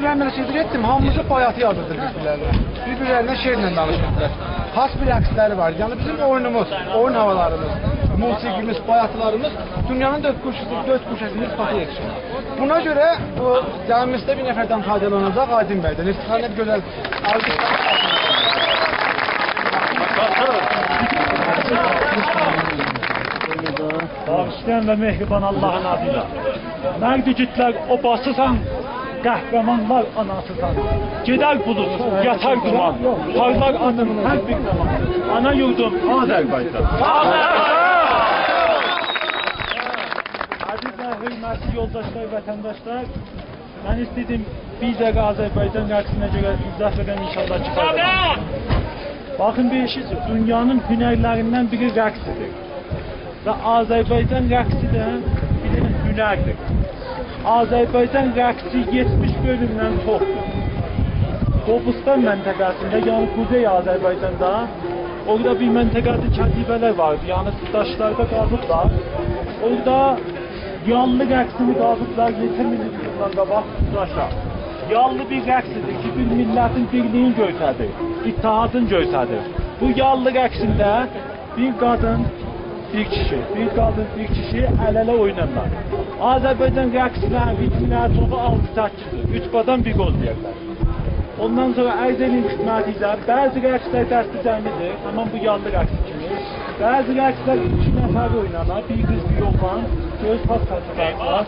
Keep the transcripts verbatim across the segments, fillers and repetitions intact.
من مسجده گئتدیم، هامیمیزی بایاتی یازیردی بیر-بیرلرینه. بیر-بیرلرینه شعرله دانیشیردیلار. خاص بیر رقصلری وار. یعنی بیزیم اویونوموز، اویون هاوالاریمیز، موسیقیمیز، بایاتیلاریمیز دونیانین دؤرد گوشه‌سی، دؤرد گوشه‌سینده اثباتا یئتیشیر. بونا گؤره بو جمعیمیزده بیر نفردن فایدالاناجاق، آیدین بیدن. افتخارلا گؤزل آلقیشلار. باغیشلایان و مهربان آللاهین آدی ایله. مرد ایگیدلر اوباسیسان، قهرمانلار آناسیسان. گئدر بولود، یاتار دومان، پارلار آدین هر بیر زامان. آنا یوردوم آذربایجان. عزیز و حؤرمتلی یولداشلار، وطنداشلار، من ایسته‌دیم بیر دقیقه آذربایجان رقصینه گؤره ایضاح وئرم، ان‌شاءالله کیفایت ائلر. باخین، بیر شئی، دونیانین هنرلریندن بیری رقصدیر. و آذربایجان رقصی ده بیر دنه هنردیر. آذربایجان رقصی یئتمیش بؤلومدن چوخدور. قوبوستان منطقه‌سینده، یعنی قوزئی آذربایجاندا، اورادا بیر منطقه‌دیر، کتیبه‌لر واردی، یعنی داشلاردا قازیبلار. اورادا یاللی رقصینی قازیبلار نئچه مین ایل بوندان قاباق داشا. یاللی بیر رقصدیر کی، بیر میللتین بیرلیگینی گؤستریر، اتحادینی گؤستریر. بو یاللی رقصینده بیر قادین، بیر کیشی، بیر قادین، بیر کیشی ال-اله اوینارلار. آذربایجان رقصینین ریتملری چوخو آلتی سککیزدیر. اوچ بادام بیر قوز دئیرلر. اوندان سونرا عرض ائله‌ییم خدمتینیزه، بعضی رقصلر دسته‌جمعی‌دیر، همان بو یاللی رقصی کیمی. بعضی رقصلر ایکی نفر اوینانار، بیر قیز، بیر اوغلان، گؤز پات پات وار.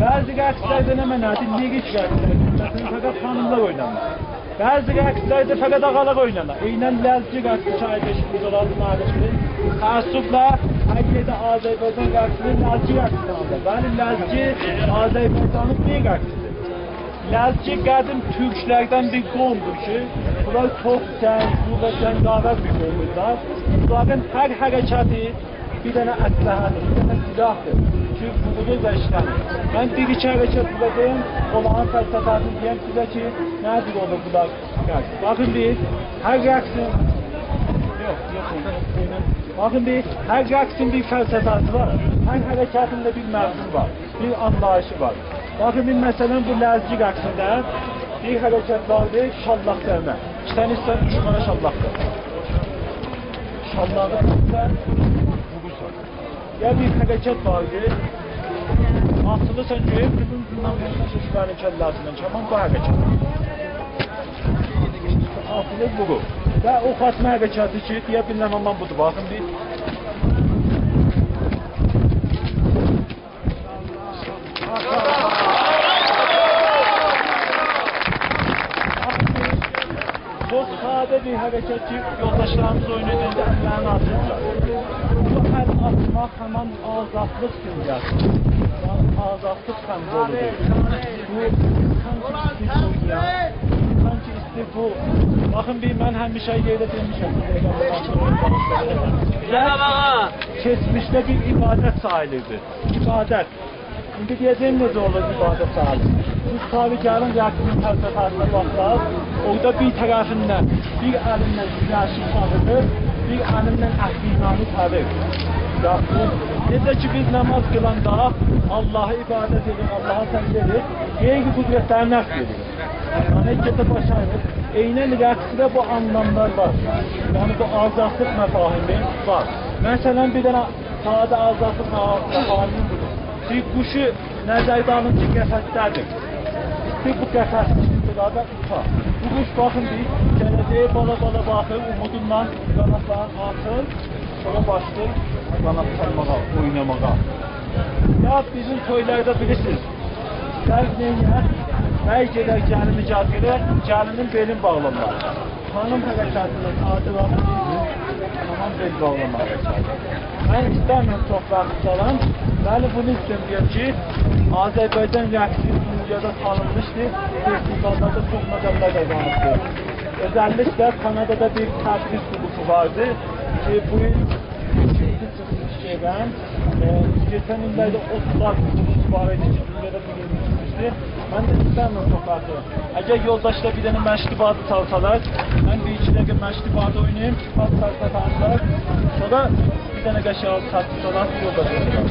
بعضی رقصلر ده نمنه‌دیر، لیریک رقصلر، مثلا، فقط خانیملار اوینانار. بعضی رقصلر ده فقط آغالار اوینانار. عیناً لزگی رقصی، شاید ائشیتمیش اولاسینیز، معروفدور. تأسفله، هر یئرده آذربایجان رقصینی لزگی رقصی تانیدیر. بلی، لزگی آذربایجانین بیر رقصیدیر. لزگی قدیم تورکلردن بیر قومدور کی، بونلار چوخ جنگجو و جنگاور بیر قومدورلار. بونلارین هر حرکتی بیر دنه اسلحه‌دیر، بیر دنه سلاحدیر کی، وورولور و ایشله‌نیر. من بیر-ایکی حرکت بورادا دئییم، اولارین فلسفه‌سینی دئیم سیزه کی، نه جور اولور بونلار. باخین بیر، هر رقصین، یوخ، یوخ، یوخ، یوخ. باخین بیر، هر رقصین بیر فلسفه‌سی وار، هر حرکتین ده بیر مضمونو وار، بیر آنلاییشی وار. باخین بیر، مثلا، بو لزگی رقصینده بیر حرکت واردی، شاللاق دئمه. ایسته‌ییرسن دوشمنه شاللاق دئ. شاللاغی دئییرسن، وورورسان. یا بیر حرکت واردی، آتیلیرسان گؤیه، بونون اوزوندن وورورسان دوشمنین کلله‌سیندن، کمان بو حرکت. آتیلیر، وورور. و اوخ آتما حرکتی کی، دئیه بیلیرم، آمما بودور، باخین بیر. چوخ ساده بیر حرکت کی، یولداشلاریمیز اوینایاندا اللرینی آچیرلار. بو ال آچماق همان آزادلیق سیمگه‌سیدیر. یعنی، آزادلیق سمبولودور. بو، سانکی ایسته‌ییر بو اوینایا، سانکی ایسته‌ییر بو. باخین بیر، من همیشه یئرده دئمیشم. کئچمیشده بیر عبادت ساییلیردی. عبادت. ایندی دئیه‌جم نئجه اولور عبادت ساعاتی. سیز طبیعی گلین رقصین فلسفه‌سینه باخساز، اورادا بیر طرفیندن، بیر الیندن گونشی چاغیریر، بیر الیندن اهریمنی تاپیر. یاخشی، نئجه کی بیز نماز قیلاندا آللاها عبادت ائدیر، آللاها سجده ائدیر، غیر قدرتلری نفی ائدیر. یعنی، گئده باشا ائدیر. عیناً رقصده بو آنلاملار وار. یعنی، بو آزادلیق مفاهیمی وار. مثلا، بیر دنه ساده آزادلیق مفاهیمی بودور. بیر قوشو نظرده آلین کی، قفسده‌دیر. ایسته‌ییر بو قفسین ایچینده داها دا اوچا. بو قوش، باخین، بیر گله‌جه‌یه بالا-بالا باخیر، اومودوندان قانادلارینی آچیر، سونرا باشلاییر قاناد چالماغا، اویناماغا. یا بیزیم تویلاردا بیلیرسینیز، سر نئینیر؟ بی گئدر گلینی گتیریر، گلینین بئلین باغلارلار. خانیم حرکتینین آدی وار، خانیم بئل باغلاما حرکتی. من ایسته‌میرم چوخ واخت چالام، ولی بونو ایسته‌ییرم دئیم کی، آذربایجان رقصی دونیادا تانینمیشدیر، فستیواللاردا چوخ مداللار قازانیبدیر. اؤزللیکله کانادادا بیر تبریز گروپو واردی کی، بو ایل ایکینجی چیخمیش شئیدن، ائ، کئچن ایللرده اوتوزلار گروپو وار ایدی کی، دونیادا بیرینجی چیخمیشدی. من ده ایسته‌میرم چوخ آرتیق. اگر یولداشلار بیر دنه مشتی بادی چالسالار، من بیر-ایکی دقیقه مشتی بادی اویناییم، باد چالسالار، سونرا بیر دنه قشنگ آلتی ساعت چالار، یولداشلار.